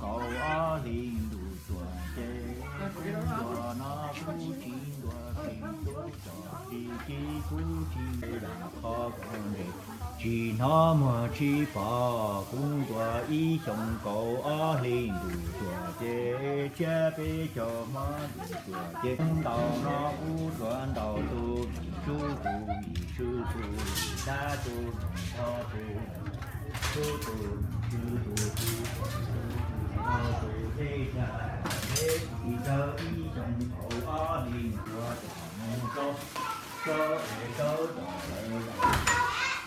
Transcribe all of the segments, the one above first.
Kaum ob hlis ntuj tuaj ces, ntuj no kuv tsis ntuaj tsis tub txog, tsis tib kuv tsis ntuj dam qhov kaum ntses, tsis hnov muag tsis pom kuv ntuaj ib xyoos kaum ob hlis ntuj tuaj ces, tsiab peb caug hmo ntuj tuaj ces, ntau no kuv tuaj ntau tus, vim sub tus vim sub tus, vim dab tus vim dab tus, sub tus vim sub tus, tus tus tus, peb caug peb tsis tau ib xyoos kaum ob hlis ntuj tuaj mus rau, rau es rau tom lawv los,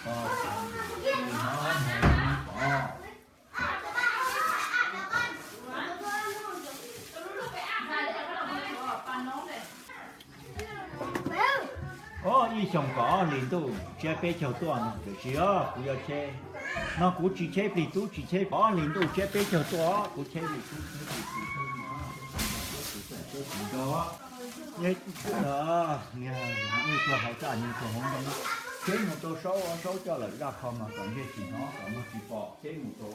tsis hnov muag tsis pom. Ob, ib xyoos kaum ob hlis ntuj tsiab peb caug tuaj no, tiam sis os kuv yuav cheb, no kuv tsis cheb plig tub tsis cheb plig, ob hlis ntuj tsiab peb caug tuaj, kuv cheb plig tub cheb plig tub, cheb plig tub, cheb plig tub. Niag, niag tuag hauv txaj, niag tuag hauv ntoo, cheb mus rau Saub, Saub coj lawm zaj qho mas kom ntsej tsis hnov, kom muag tsis pom, cheb mus rau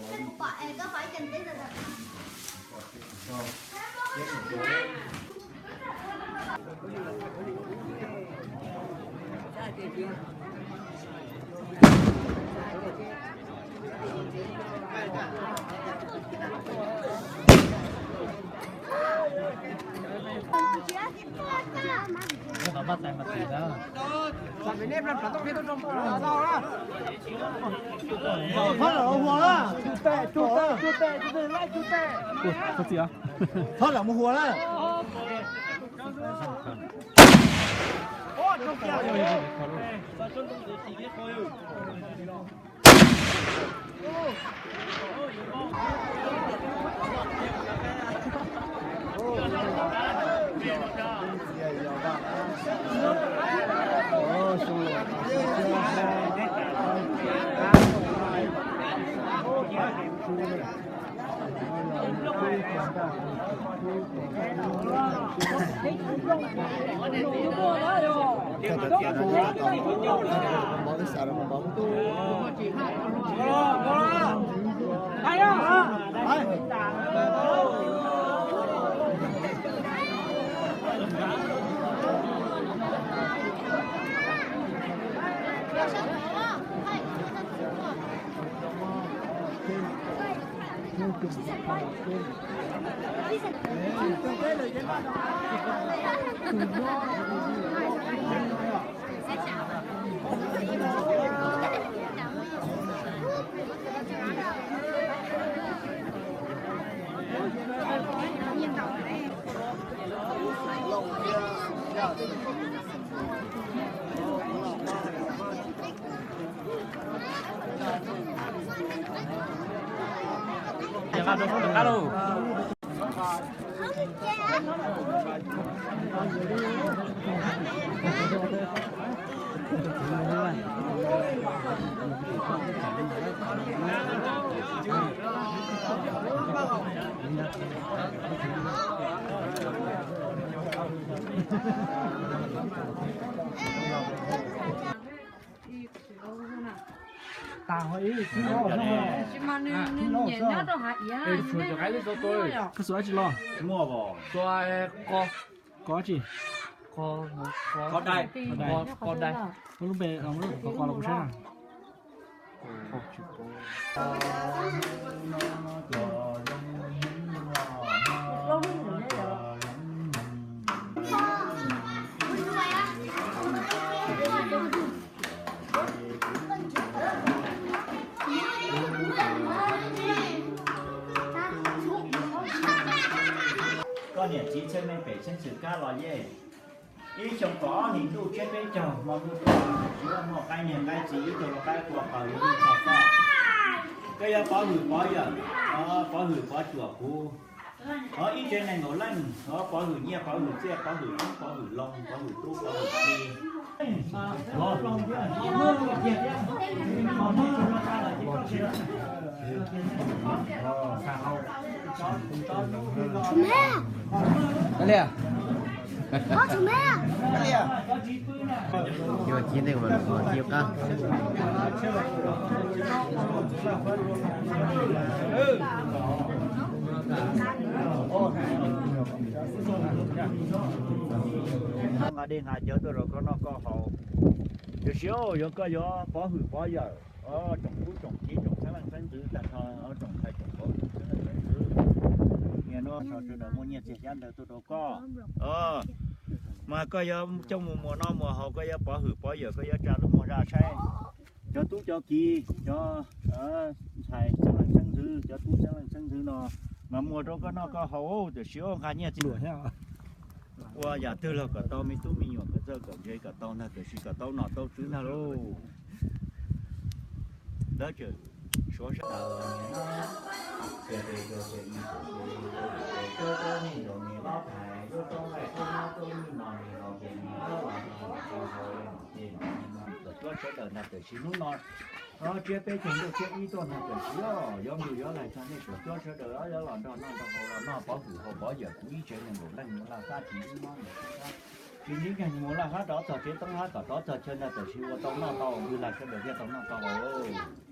Thob lawm mus hua na. Koj xua dab tsi los? Koj, koj dab tsi? Koj dai. Koj lub npe, koj los kuv saib na. Koj niam txiv txheej neeg pem xeeb xwm kab los yeej. Ib xyoos kaum ob hlis ntuj tsiab peb caug hmo ntuj tuaj, tsis muaj qaib niag qaib txiv ib tug lau qaib qua qaws yuav lub txog koj. Koj yog Pov Hwm Pov yawm, Pov Hwm Pov Cuam kuv. Ib tsev neeg nkaum leej, Pov Hwm Nyiaj, Pov Hwm Txiaj, Pov Hwm Tub, Pov Hwm Loo, Pov Hwm Tub, Pov Hwm Txi. Nqa dej nqa cawv tuaj rau koj noj koj haus. Tiam sis yuav koj yuav pov hwm pov yawm, tsoom tub tsoom kiv tsoom xeeb leej xeeb ntxwv tag nrho, tsoom ntxhais tsoom vauv tsoom xeeb leej xeeb ntxwv, niaj hnub no sawv daws muaj nyiaj txiag xyab ntawv tuaj rau koj. Mas koj yuav coj mus muas noj muas haus, koj yuav pov hwm pov yawm, koj yuav tsa lub muag zaj saib cov tub cov kiv, cov ntxhais xeeb leej xeeb ntxwv, cov tub xeeb leej xeeb ntxwv no mas muas rau koj noj koj haus, tiam sis nqa nyiaj txiag ua yam twg los kom tau me tub me nyuam kom txawj kom ntse kom tau ntag, tiam sis kom tau nom tau tswv ntag lauj. Dawb tsawv, suav sawv daws niaj hnub, cia peb cov tsev neeg, cov tsev neeg, cov neeg loj thaiv lub roob haij roob nyob roob nyob no li no ces nws loj los nws los tsis hau li no ces nws no kom cuab sawv daws ntag, tiam sis hnub no tsiab peb caug ntuj tsiab ib tuaj ntag, tiam sis yuav mus yuav laig txog nej kom cuab sawv daws yuav los nrog noj nrog haus los noj pov hwm haus pov yawm kuv ib tsev neeg nkaum leej mus laj hab tsis ntsib mob ntsib nkeeg mus laj hab rov txog tsev toob hab kom rov txog chaw ntag, tiam sis ua tau noj tau, nws laig sawv daws thiaj tau noj tau haus.